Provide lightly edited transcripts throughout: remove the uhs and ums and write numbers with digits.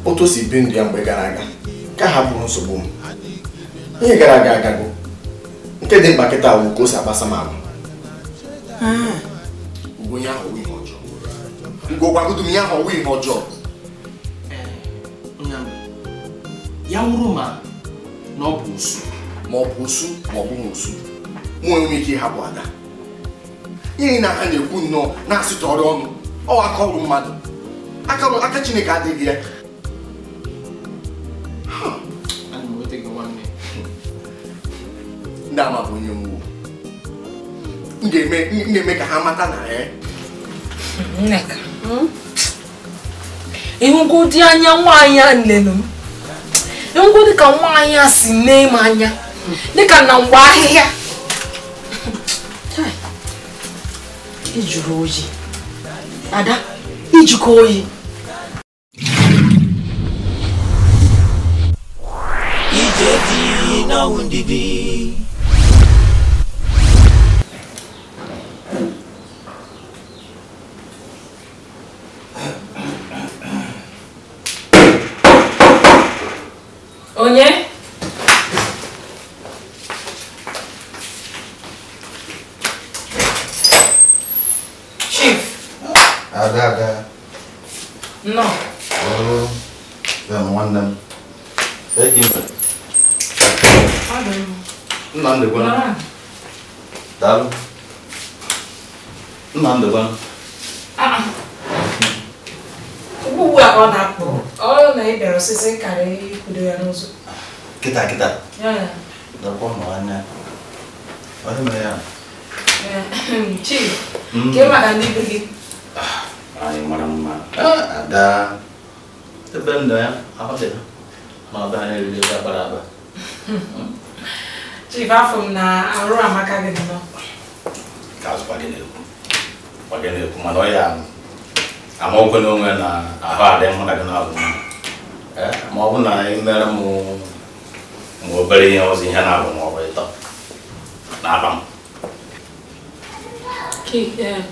Otu o si bi ndụ ya mgbe gara aga ka ha bụrụ nsogbu m. Ihe gara aga agago. Nke dị mkpa kịta wụ ka o si agbasa m agwa. Ugo ya ahụ ihe ọjọọ. Ugo gwagodu m ya ahụ ihe ọjọọ. Ya wụrụ ma na ọ bụ osu ma ọ bụ osu ma ọ bụghị osu, mụ enwe ike ịhapụ Ada. Ihe na ha na-ekwu nnọọ na-asịtọrọ ọnụ ọ aka ọrụ mmadụ. Aka Chineke adịghị ya. Ndị ama bụ onye mgbu. M ga-eme ka ha mata na ya. Nneka, ịhụgodi anya nwaanyị a nlelu m. Ịhụgodi ka nwaanyị a si nee m anya dịka na mgbe ahịhịa. Ị jụrụ oyi. Ada, ijikọ oyi. Ije dị n'ọnwụ ndidi. Onye? Chief. Ada, Ada. No. Oh, nwanne m. Nnamdị gwanụ. Daalụ. Nnamdị gwanụ. Ugbu a ọ na-apụ. Ọ na ị bịara osisi karịa ikwudo ya n'ụzọ. Kịta kịta. Dọkwa ụmụ anya. Onye mere ya? Chief, ke maka ndị be gị? Anyị mara mma. Ada. Ebe ndụ ya, ahụ dị ha. Ma ọ bụ ha na-eriri ebe agbara agba. Chief, afọ m na arụ amaka gị nnọọ. Ka azụkwa gị na-ekwu. Ọ ga na-ekwu mana ọ ya amaokwe n'onwe na ahụ adị mụ na gị na-abụ ma ọ bụ na ị mere m ma obere ihe ọzọ ihe na-abụ ma ọ bụ ịtọ na-aba m.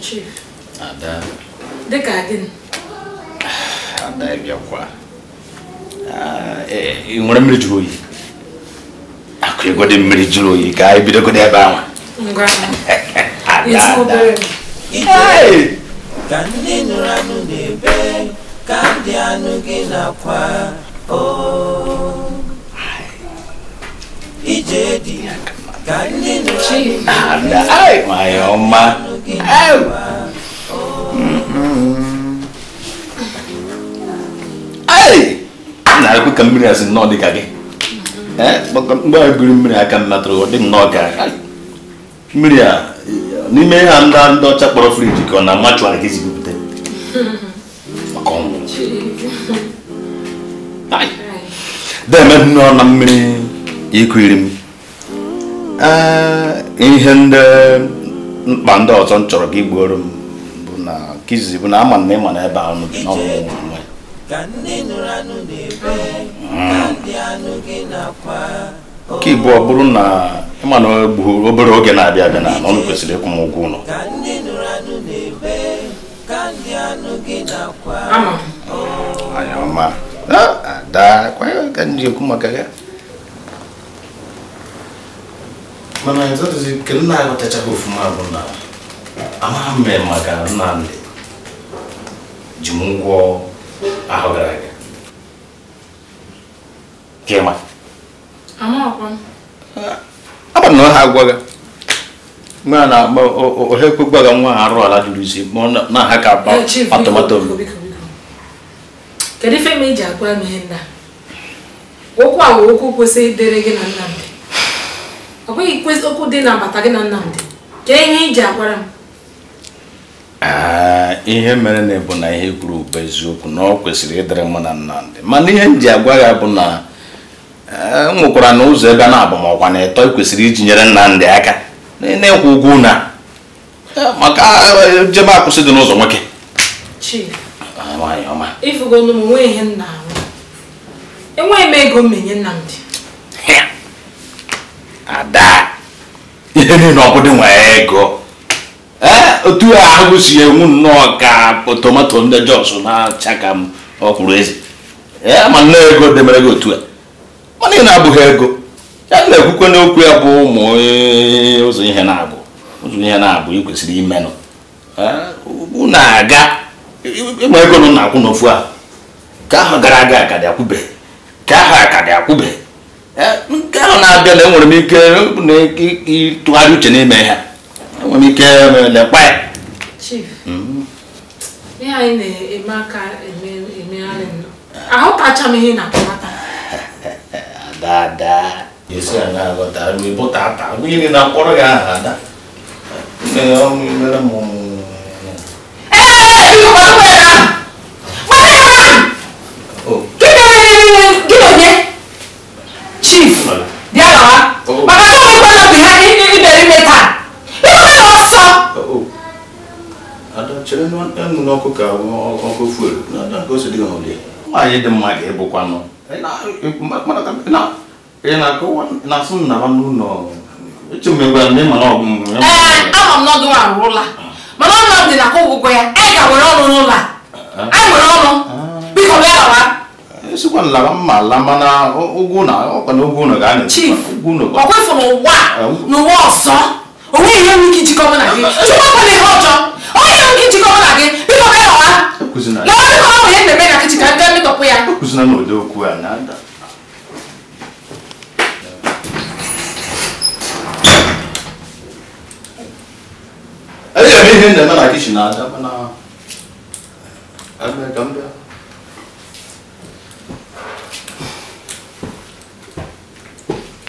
Chief. Ada. Dịka gịnị? Ada bịakwa. Ị nwere mmiri jụrụ oyi? Akụ ego dị mmiri jụrụ oyi ka anyị bidogodo ebe ahụ. Ngwa. Ada. Ka ndị nụrụ anụ na-ebe ka ndị anụ gị na-akwa ije dị ka ndị nụrụ anụ na-ebe nwanyị ọma. Na-ekwe ka mmiri asị nnọọ dị ka gị. Mgbe a gụrụ mmiri aka m natụrụ ọ dị nnọọ ka mmiri a n'ime ha ndị ọcha kpọrọ friji ka ọ na-amachụara ka esi bupụta maka ọnwụ. Deme nnọọ na mmiri ikuiri m. Ihe ndị mkpa ndị ọzọ m chọrọ ka igbuoro m bụ na nke izizi bụ na ama na ịma na ebe ahụ n'ọnwụ nwe. Nke ịbụọ bụrụ na ịma na obere oge na-abịa abịa na ọnụ kwesịrị ịkwụ m ụgwọ ụlọ. Anya ọma. Ada kwa ka m ji ekwu maka ya. Mana ịzọtụzi nke nna aghọtachaghị ofuma bụ na amaghị m maka Nnamdị ji m ụgwọ ahụ gara aga. Kema. Ama na ha agwaghị. Nwa na ohe kwekwaga nwa arụ ala jụrụ isi ma na ha ka atọmatọ. Kedu ife ma iji agwa m ihe ndị a? Okwu a bụ okwu kwesịrị ịdịrị gị na Nnamdị. Ọ bụghị okwu dị na mbata gị na Nnamdị. Kee ihe iji agwara m? Ihe mere na bụ na ihe kwuru bụ eziokwu na ọ kwesịrị ịdịrị mụ na Nnamdị. Mana ihe m ji agwa ya bụ na m nwekwara na ụzọ ebe a na-agbamọkwa na ịtọ kwesịrị iji nyere Nnamdị aka na-ịkwụ ụgwọ na maka jebe akwụsị dị n'ụzọ nwoke. Chief. Ifugonu m nwee ihe nna ahụ. Enweghị m ego mmenye Nnamdị. Ada. Ihe niile ọ bụdị nwee ego. Otu ahụ si enwu nnọọ ka tomato ndị Jos na-acha ka m ọkwụrụ eze. Ma nne ego demere gị otu a. Mana ị na-abụghị ego. Ya na-ekwukwe n'okwu ya bụ ụmụ ụzọ ihe na-abụ. Ụzọ ihe na-abụ ị kwesịrị imenụ. Ugwu na-aga ịma ego nọ na-akwụ n'ofu ahụ. Ka ahụ gara aga ka dị akwụbe. Ka ahụ aka dị akwụbe. Nke ahụ na-abịa na enwere m ike ịtụgharị uche n'ime ha. Enwere m ike lekwa ya. Chief. Ihe anyị na-eme aka emegharị nnọọ. Ahụtacha m ihe na-akọwata. Ada ada. Esi a na-aghọta ịbụta ata. Ihe na-akpọrọ gị aha ada. Mere m. Ee, biko kwadokwa ya ahụ. Gị na onye? Chief, bịa gawa. Maka na ọ nwekwa na ha ibere ime taa. Ịhụ na ọsọ. Ada chere nụ n'ọkụ ka ọkụ fuelu. Ka o si dị n'ụdị. Nwaanyị dị mma ga-ebụkwanụ. Ị na-akọwa na-asụ m naba n'ụlọ. Eche m ebe ndị mana ọ bụ m. Ee, ama m n'ọdụ arụrụla. Mana Nnamdị na-akwụ ụgwọ ya. Anyị ga nwere ọrụ n'ụlọ a. Anyị nwere ọrụ. Biko bịa gawa. Esikwa nlaba mma ala mana ụgwọ na ọkwa na ụgwọ ụlọ ga na Chief, ọ kwefuru ụwa n'ụwa ọzọ. O nweghị ihe nwere ike ijikọ mụ na gị. Chukwu ekwela ihe ọjọọ. O nweghị ihe nwere ike ijikọ mụ na gị. Biko bịa gawa. Lawa biko ọ bụ ihe na-eme na kichin ka m gaa metọpụ ya. Ekwuzina n'ụdị okwu a na ada. Ihe na-eme na kichin ada mana ebe ka m bịa.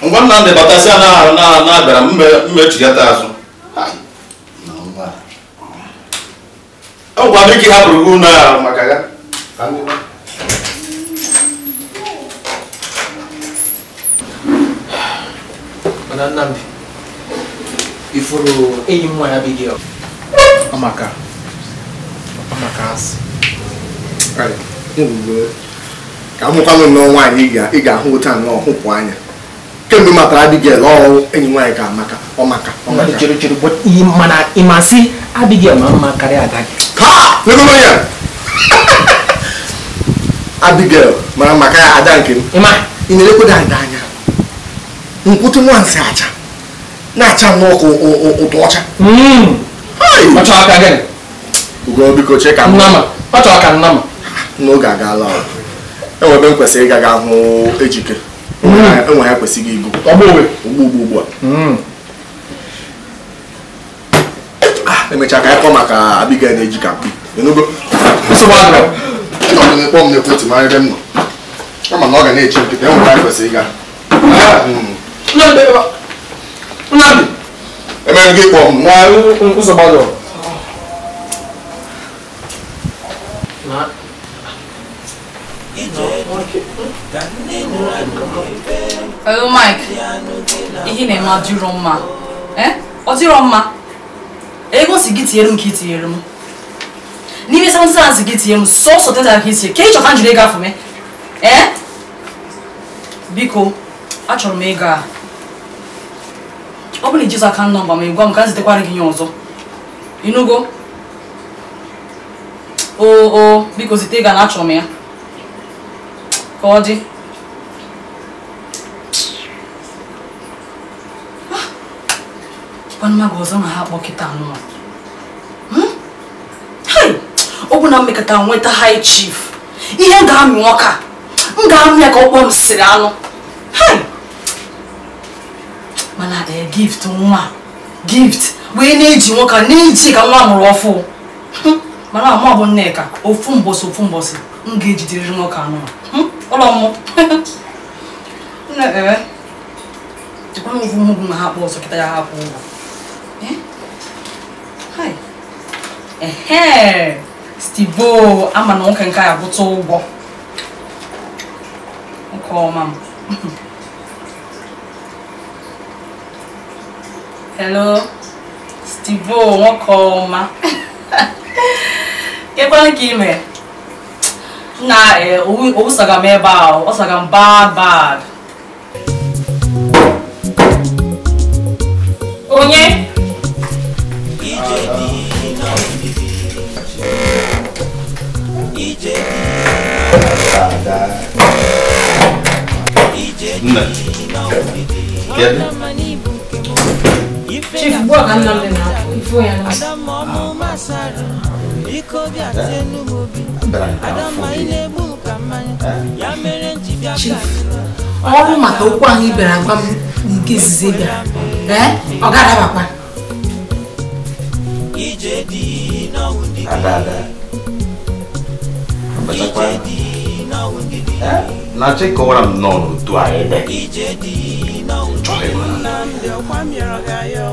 Ngwa Nnamdị batasịa na-abịara mmechigata azụ. Ọ gwa m ike hapụrụ gị ụlọ a maka ya. Mana Nnamdị, ifuru enyi m nwaanyị Abigail. Amaka. Maka asị. Ka amụkwanụ nnọọ nwaanyị ị ga-ahụ otu a nnọọ hụpụ anya. Kemgbe matara Abigail ọrụ enyi nwaanyị ka amaka ọmaka ọmaka. Chere chere mana ịmasị Abigail ma mma karịa ada gị. Ha! Legono ya! Abigail mara mma karịa ada nke m. Ịma? Ị na-elekwado ada anya. Nkwụtụ nwansị acha na-acha nnọọ ka ụtọ ọcha. Ọ chọrọ aka gịnị? Ugo biko chee ka m. Nnama. Ọ chọrọ ka nnama. N'oge agaala ọ. Enwe ebe m kwesịrị ịga ga hụ Ejike. Enwe ha kwesịghị igo. Ugbu ugbu a. Emechaa ka anyị kọọ maka Abigail na Ejike mkpi. Enugo? Nsogbu adịrọ. Nọ m na-ekpọ m n'ekwentị mara ebe m nọ. Ama na ọ ga na-eche nkịta enwe ha kwesịrị ịga. Nnamdi. Emere gị kpọọ m. Nsogbu adịrọ. Hello Mike, ihe na-eme adịrọ mma. Ọ dịrọ mma. Ego si gị tinyere m ka i tinyere m. N'ime 70,000 gị tinyere m, sọsọ 10,000 ka i tinyere. Ka ị chọrọ ka m jiri ego afọ mee? Biko, achọrọ m ego a. Ọ bụrụ na ijizi aka nọmba ma ị gwa m ka m zitekwara gị ihe ọzọ. Ịnụgo? O biko zite ego a na achọrọ m ya. Ka ọ dị. Kwanụ ọzọ na ha akpọ kịta anụma. Ọ bụ na mmekọta nweta high chief. Ihe m ga-amị nwoke a. M ga-amị ya ka ọ kpọọ m sịrị anụ. Mana gift nwa. Gift wee na-eji nwoke a na-eji ka nwa mụrụ ọfụ. Mana amụ bụ Nneka ofu mbọsị m ga-ejiderịrị nwoke anụma. Ụlọ mmụ. Nne dịkwanụ ofu mmụ bụ na ha akpọ ọzọ kịta ya hapụ ụgwọ. Hi. Ehe, Stivo, ama na nwoke nke a agwụta ụgwọ. Nke ọma m. Hello, Stivo, nwoke ọma. Kekwanụ ka ime? Na owusaga m ebe a, ọ saga m bad bad. Onye? Nne. Kedu? Chief, ugbu a ka Nnamdi na-apụ, ifo ya na. Chief, ọrụ maka okwu ahụ ị bịara gwa m nke izizi bịara. Ọ ga-adabakwa. Na-achọ ịkọwara m nnọọ n'otu a ebe chọrọ ego na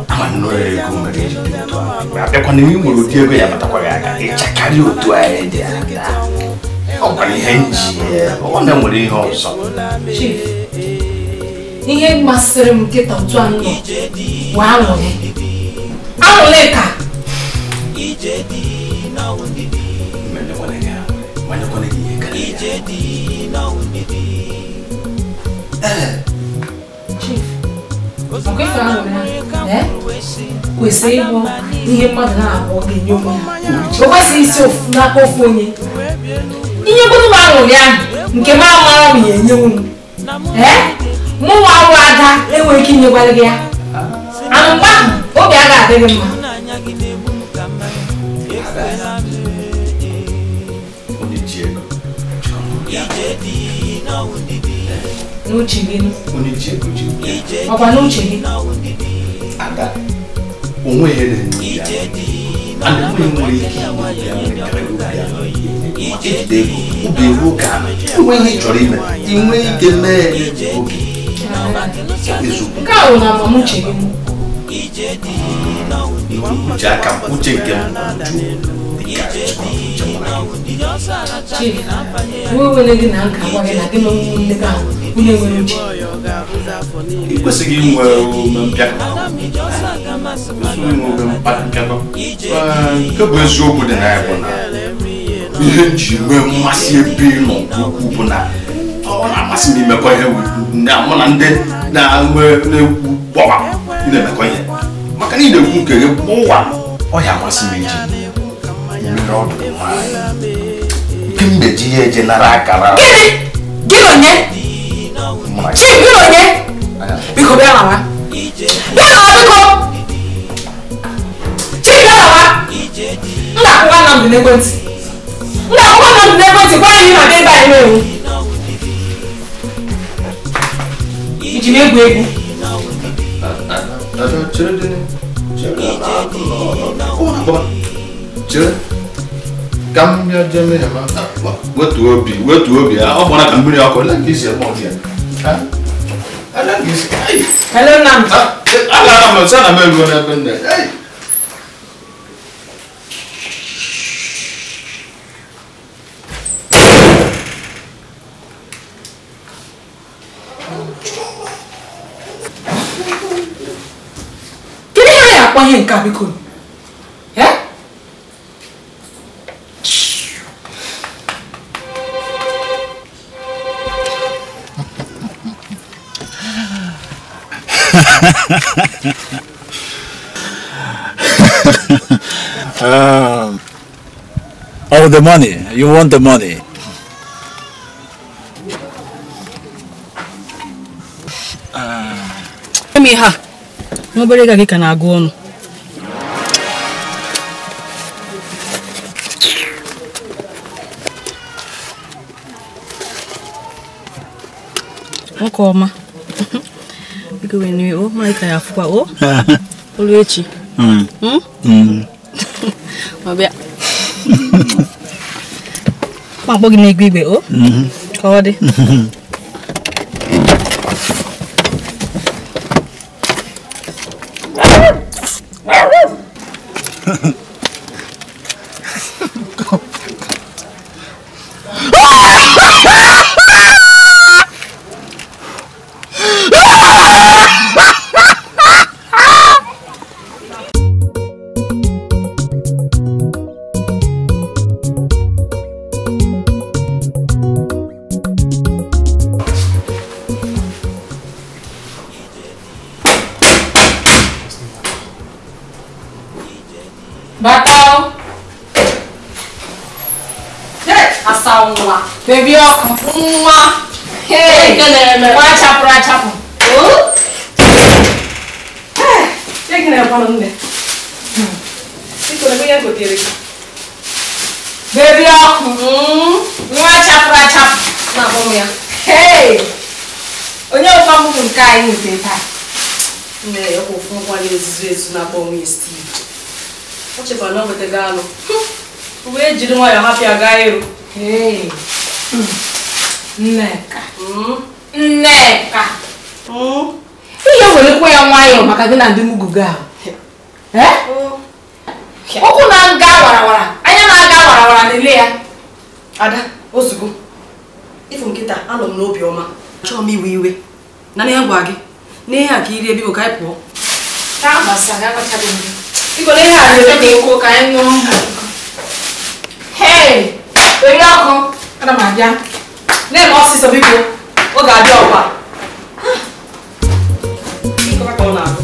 ama nnọọ ego mere eji dị otu a abịakwana ị nwere ụdị ego ya batakwa gị aka ịchakarị otu a dị ada ọ gwara ihe nji ọ na-enwere ihe ọzọ. Chief, ihe masịrị m nkịta otu a nọ bụ aṅụrị. Aṅụrị ka Chief, ọkwa ife aṅụrị ahụ kwesịrị ịbụ ihe mmadụ na-abụọ ga-enye onwe ha. O kwesịghị isi n'aka ofu onye. Ihe bụrụ m aṅụrị ahụ nke m amara m ya enyenwu m. Mụ nwa awụ ada enweghị ike inyekwara gị ya. Anụ mgbe ahụ obi agaghị adị gị mma. N'uche gị. Ọkwa n'uche gị. Ada, onwe ihe na-eme ya. Ana enweghị nwere ike inye obi aṅụrị karịa obi aṅụrị. Ejide ego, obi eruo ka enwe ihe ị chọrọ ime, ị nwee ike mee ya oge. Nke a bụ na amamuche gị. Uche aka m, uche nke m Chief, wee gị na nka gwa gị na gị na ụmụnne gị ahụ unu enwere uche. Ị kwesịghị inwe ume mpịakọ. Kwesịghị inwe ume mpịakọ. Nke bụ eziokwu dị na ya bụ na Ihe m ji nwee mmasị ebe ị nọ nke ukwuu bụ na ọ na-amasị m imekọ ihe na mụ na ndị na-enwe na-ekwu gbọwa ị na-emekọ ihe maka na ị na-ekwu nke gị gbọwa ọ ya amasị m iji mmiri ọdụ nwaanyị nke m na-eji ya eje nara akara. Gịnị? Gị na onye? Mụ na gị. Chief, gị na onye? Biko bịa lawa. Bịa lawa biko. Chief, bịa lawa. M ga-akwụwa Nnamdị n'ekwentị. M ga-akwụwa Nnamdị n'ekwentị gwa ya ihe na-abịa ebe anyị na-ewu. Iji na-egwu egwu. Ada, chere dị chere chere ka m bịa jee mee ya ma wetuo obi wetuo obi ọ gbara ka mmiri ọkụ ele ka isi eme ọbịa. Ele ka isi ai Hello Nnamdị. Alara m sị na m eruo n'ebe nne. Ai Kedu ihe a na-akpọ ihe nke a biko? Eh? Oh, the money. You want the money. Emi ha. Nobody ga gị ka na-agụ ọnụ. Nwoke ọma. Biko wee n'iwe, o mara ka ya afụkwa o. Olu echi. Ma bịa. Ma akpọ gị n'igwe igwe o. Ka ọ dị. Bata o. Asa nwa. Bebi ọkụ nwa. Hey, nwa chapụrụ achapụ. Gị na-ekwanụ nne. Biko na ihe gotere gị. Bebi ọkụ. Nwa chapụrụ achapụ. Na-akpọ m ya. Hey! Onye ụkwa mbụ bụ nke anyị nwetara taa. Nne ya kwa ofu nwa na-ezuzu ezu na-akpọ onwe ya Steve. Ọ chekwara na ọ nwetago anụ. Wee jiri nwayọọ hapụ ya gaa elu. Hey! Nneka. Nneka. Ihe werekwa ya nwayọọ maka gị na ndị mugugo ahụ. Eh? Ụkwụ na-aga warawara, anya na-aga warawara na-ele ya. Ada, ozugbo. Ịfụ nkịta anọ m n'obi ọma. Achọghị m iwe iwe. Na ihe ngwa gị. N'ihe a ka iri biko ka anyị pụọ. Ka agbasa ga-agbachaghị m. Biko na ihe a na-eme ka nkụ ka anyị ṅụọ. Hey! Were ọkụ, ana m abịa. Na-eme ọsịsọ biko. Ọ ga-abịa ọkwa. Biko ka ọ na-agụ.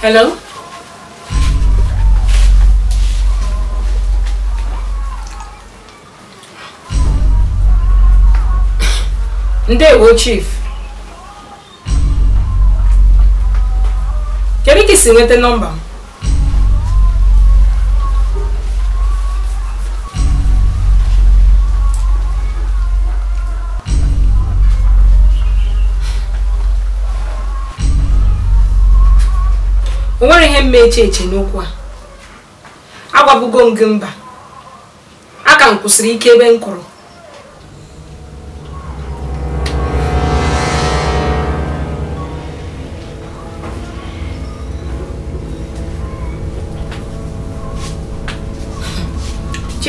Hello? Ndewo, Chief. Kedu ka i si nweta nọmba m? O nwere ihe mma eche eche n'okwu a. Agwabugo m gị mba. Aka m kwụsịrị ike ebe m kwụrụ.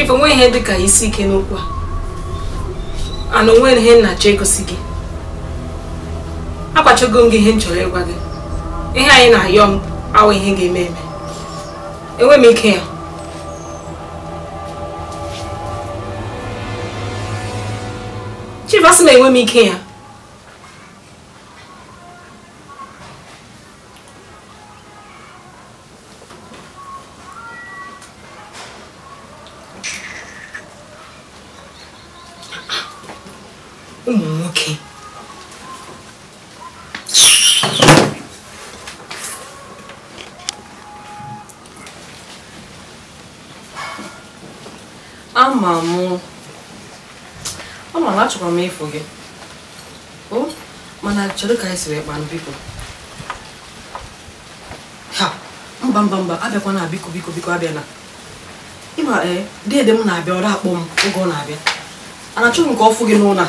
Chief, onwe ihe dị ka isi ike n'okwu a. Ana onwe ihe nna-achọ ịgosi gị. Akwachogo m gị ihe m chọrọ ịgwa gị. Ihe anyị na-ayọ m awụ ihe ga-eme eme. Enwe m ike ya. Chief, asị m enwe m ike ya. Ụmụ nwoke. Ama m ama na achọrọ m ịfụ gị. O mana chere ka anyị si wee kpanụ biko. Ha mba mba mba abịakwana biko biko biko abịana. Ịma dede m na-abịa ọrụ akpọ m oge ọ na-abịa. Ana achọghị m ka ọ fụ gị n'ụlọ a.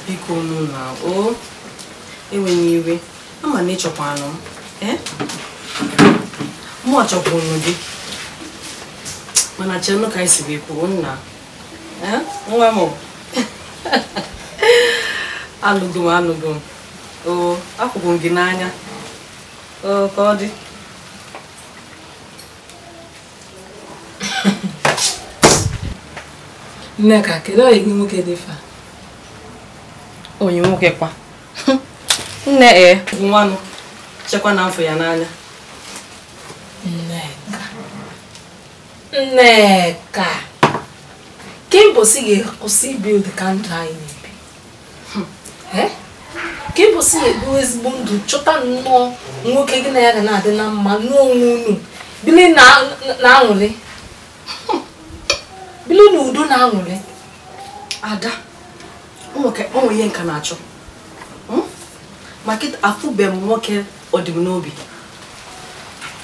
Biko nụ na o enweghị iwe ama na ịchọkwanụ m mụ achọkwuru gị mana chenụ ka anyị si wee kwuo nna nwa m anụgo m anụgo m o akwụkwọ m gị n'anya o ka ọ dị. Nneka, kedu onye gị nwoke dị fa? Onye nwoke kwa nne nwanụ chekwa na afọ ya n'anya. Nneka, Nneka, kemgbe si ga-akwụsị ibi ụdị ka ndụ anyị na-ebi? Kemgbe si ga-ebu ezigbo ndụ chọta nnọọ nwoke gị na ya ga na-adị na mma n'onwe unu bili na aṅụrị bili na udo na aṅụrị. Ada, onwe ihe nka na-achọ maka afụbe m nwoke ọdịm n'obi.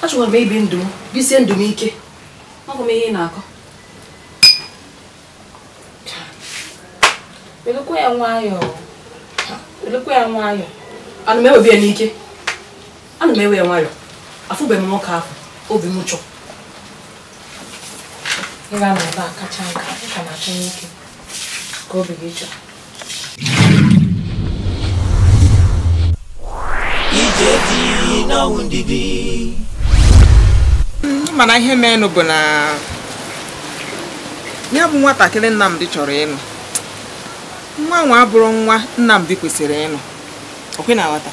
Achọkwara m ibi ndụ m bisie ndụ m ike. Ọ bụ m ihe ị na-akọ. Welekwa ya nwayọọ. Welekwa ya nwayọọ. Ana m ewebi ya n'ike. Ana m ewe ya nwayọọ. Afụbe m nwoke ahụ obi m chọ. Ị ga na ebe a kacha nka ị ka na-achọ n'ike ka obi gị chọọ. Mana ihe menụ bụ na ya bụ nwatakịrị Nnamdi chọrọ ịnụ. Nwa nwa abụrụ nwa Nnamdi kwesịrị ịnụ. Okwe na aghọta.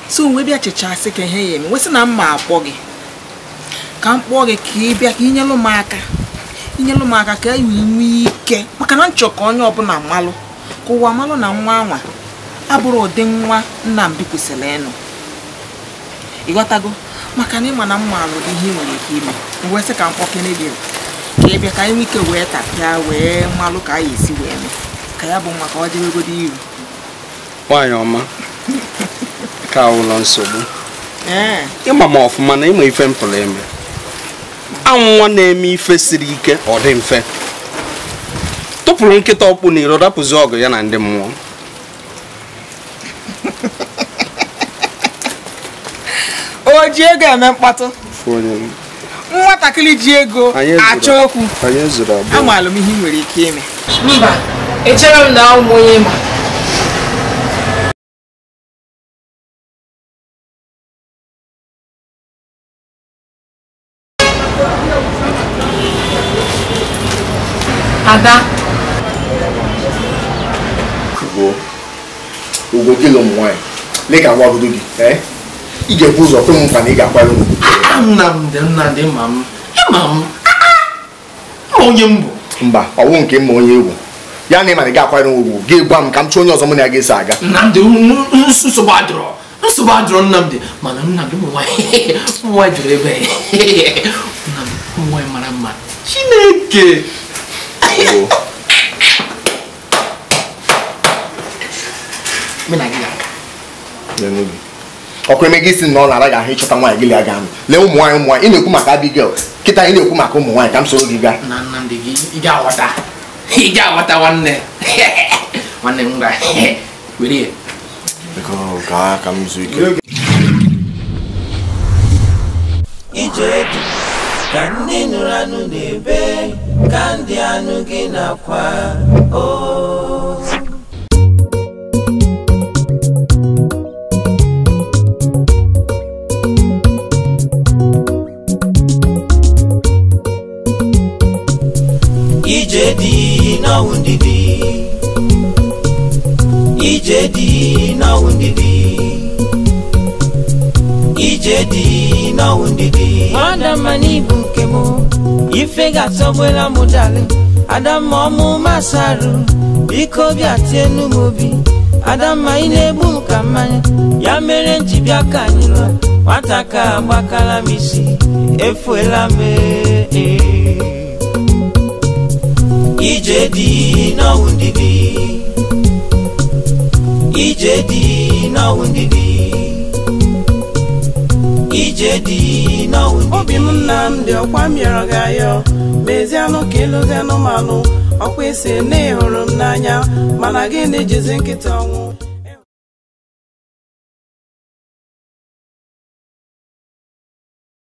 So wee bịa chechasị ka ihe ya eme. Wee sị na mma akpọ gị. Ka m kpọọ gị ka ị bịa ka ị nyelụ m aka. Inyelụ m aka ka e nwee ike maka na nchọ ka onye ọbụla malụ ka ụwa malụ na nwa anwa abụrụ ụdị nwa Nnamdi kwesịrị ịnụ. Ịghọtago maka na ịma na mma alụ dị ihe ị nwere ike ime. Wee sị ka m kpọkene gị ka ị bịa ka anyị nwee ike wee tapịa wee malụ ka anyị esi wee mee ka ya bụ nwa ka ọ dịwegodo iru. Nwaanyị ọma ka ụlọ nsogbu ịma m ọfụma na ịma ife m pụrụ ime. Anwụnwa na-eme ife siri ike ọ dị mfe tụpụrụ nkịta ọkpụ na iro rapụzi ọgụ ya na ndị mmụọ. O ji ego eme mkpatụ. Nwatakịrị ji ego achọ okwu. Amaala m ihe ị nwere ike ime. Mba, echere m na ụmụ onye ma. Ada. Ugo, Ugo gị lụ ụmụ nwaanyị. Lee ka nwa obodo gị, ị ga-ebu ụzọ kwe m nkwa na ị ga-akwara ụmụ. Nnamdi, Nnamdi, ma m. Ịma m. Ma onye m bụ. Mba, ọwụ nke mma onye egwu. Ya na ịma na ị ga-akwara ugwu, gị gwa m ka m chọọ onye ọzọ mụ na ya ga-eso aga. Nnamdi, nsogbu adịrọ. Nsogbu adịrọ Nnamdi. Mana Nnamdi ụmụ nwaanyị jụrụ ebe. Nnamdi, ụmụ nwaanyị mara mma. Chineke! Ọkụ eme gị si na ọ na-ara gị ahụ ịchọta nwaanyị gị gaa lee ụmụ nwaanyị ụmụ nwaanyị ị na-ekwu maka Abigail kịta ị na-ekwu maka ụmụ nwaanyị ka m soro gị gaa. Na Nnamdi gị ị ga-aghọta ị ga-aghọta nwanne nwanne m gwa were ya. Ka m zuo ike. Ije dị Ka ndị nụrụ anụ na-ebe, ka ndị anụ gị na-akwa o. Ije dị n'ọnwụ ndidi, ije dị n'ọnwụ ndidi, ije dị n'ọnwụ ndidi. Adamma n'ibu nke m, ife ga-atọgbela m dali. Adamma ọmụ masarụ, biko bịa tienu m obi. Adamma ị na-egbu m ka mmanya, ya mere m ji bịa ka anyị lụọ. Nwata ka agbakala m isi, efuela m ee. Ije dị n'ọnwụ ndidi, ije dị n'ọnwụ ndidi, ije dị n'ọnwụ ndidi. Obi m Nnamdi ọkwa m yọrọ gị ayọ, mezianụ ka ịlụzi anụmanụ, ọkwa isi na ị hụrụ m n'anya, mana gịnị jizi nkịta ọnwụ.